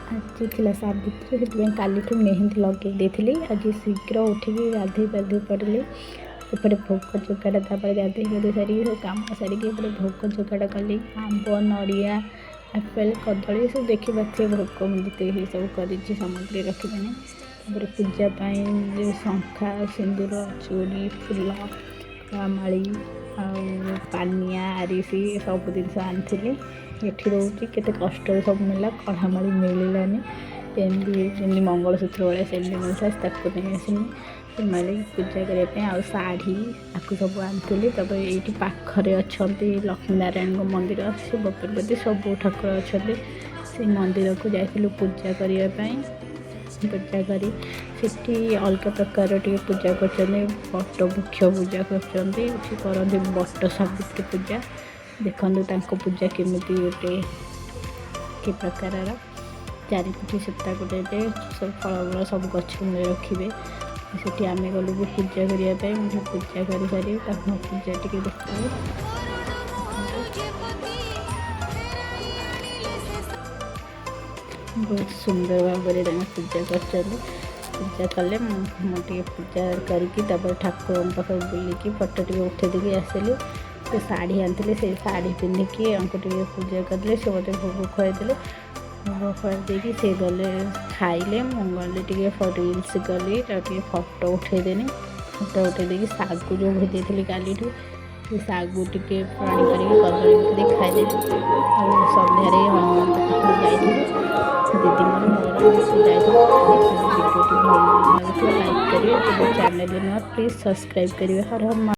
ଆଜି ଥିଲା ସାବିତ୍ରୀ, ସେଥିପାଇଁ କାଲିଠୁ ମେହେନ୍ଦି ଲଗେଇ ଦେଇଥିଲି। ଆଜି ଶୀଘ୍ର ଉଠିକି ଗାଧୋଇ ପାଧୋଇ ପଡ଼ିଲି। ଏପଟେ ଭୋଗ ଯୋଗାଡ଼, ତାପରେ ଗାଧୋଇ ପାଧୋଇ ସାରିକି, ସବୁ କାମ ସାରିକି ଏପଟେ ଭୋଗ ଯୋଗାଡ଼ କଲି। ଆମ୍ବ, ନଡ଼ିଆ, ଆପେଲ୍, କଦଳୀ ସବୁ ଦେଖିପାରୁଥିବେ। ଭୋଗ ମୁଁ ଯେତିକି ସବୁ କରିଛି, ସାମଗ୍ରୀ ରଖିଦେନି। ତାପରେ ପୂଜା ପାଇଁ ଯେଉଁ ଶଙ୍ଖା, ସିନ୍ଦୁର, ଚୁଡ଼ି, ଫୁଲ, ମାଳି ଆଉ ପାନିଆ, ଆରିସି ସବୁ ଜିନିଷ ଆଣିଥିଲି। ଏଠି ରହୁଛି, କେତେ କଷ୍ଟରେ ସବୁ ମିଳିଲା। କଢ଼ାମାଳି ମିଳିଲାନି। ଏମିତି ଯେମିତି ମଙ୍ଗଳସୂତ୍ର ଭଳିଆ ସେମିତି ମିଳିଥିଲା, ତାକୁ ନେଇ ଆସିନି ମାଳି ପୂଜା କରିବା ପାଇଁ। ଆଉ ଶାଢ଼ୀ ଆକୁ ସବୁ ଆଣିଥିଲି। ତାପରେ ଏଇଠି ପାଖରେ ଅଛନ୍ତି ଲକ୍ଷ୍ମୀ ନାରାୟଣଙ୍କ ମନ୍ଦିର, ଶିବ ପାର୍ବତୀ ସବୁ ଠାକୁର ଅଛନ୍ତି। ସେଇ ମନ୍ଦିରକୁ ଯାଇଥିଲୁ ପୂଜା କରିବା ପାଇଁ। ପୂଜା କରି ସେଠି ଅଲଗା ପ୍ରକାର ଟିକେ ପୂଜା କରୁଛନ୍ତି, ବଟ ବୃକ୍ଷ ପୂଜା କରୁଛନ୍ତି। ଏଠି କରନ୍ତି ବଟ ସାବିତ୍ରୀ ପୂଜା। ଦେଖନ୍ତୁ ତାଙ୍କ ପୂଜା କେମିତି, ଗୋଟେ କି ପ୍ରକାରର। ଚାରିପଟେ ସୂତା ଗୋଟେ ସବୁ ଫଳମୂଳ ସବୁ ଗଛ ମୂଳେ ରଖିବେ। ସେଠି ଆମେ ଗଲୁ ବି ପୂଜା କରିବା ପାଇଁ। ମୁଁ ପୂଜା କରିସାରି ତାଙ୍କ ପୂଜା ଟିକେ ଦେଖିଲୁ। ଯେପତି ଫେରାଇ ଆଣିଲେ ସେ। ବହୁତ ସୁନ୍ଦର ଭାବରେ ତାଙ୍କ ପୂଜା କରିଛନ୍ତି। ପୂଜା କଲେ, ମୁଁ ଟିକେ ପୂଜା କରିକି ତାପରେ ଠାକୁରଙ୍କ ପାଖରେ ବୁଲିକି ଫଟୋ ଟିକେ ଉଠେଇ ଦେଇକି ଆସିଲି। ସେ ଶାଢ଼ୀ ଆଣିଥିଲି, ସେଇ ଶାଢ଼ୀ ପିନ୍ଧିକି ତାଙ୍କୁ ଟିକେ ପୂଜା କରିଦେଲେ। ସେ ମୋତେ ଭୋଗ ଖୁଆଇଦେଲେ। ଭୋଗ ଖୁଆଇ ଦେଇକି ସେ ଗଲେ ଖାଇଲେ। ମୁଁ ଗଲି ଟିକେ ରିଲ୍ସ କଲି ଆଉ ଟିକେ ଫଟୋ ଉଠେଇଦେନି। ଫଟୋ ଉଠେଇ ଦେଇକି ଶାଗୁ ଯେଉଁ ଭେଦେଇଥିଲି କାଲିଠୁ, ସେ ଶାଗୁ ଟିକେ ପାଣି କରିକି କଦଳୀ ପକେଇ ଖାଇଦେଲି। ଆଉ ସନ୍ଧ୍ୟାରେ ହନୁମାନଙ୍କ ପାଖକୁ ଯାଇଥିଲୁ। ଦିଦି ମୋର ଯାଇଥିଲୁ। ଭିଡ଼ିଓଟି ଭଲ ଲାଗୁଥିବ ଲାଇକ୍ କରିବେ। ଯଦି ଚ୍ୟାନେଲ୍ ନୂଆ, ପ୍ଲିଜ୍ ସବସ୍କ୍ରାଇବ୍ କରିବେ। ହର ହର।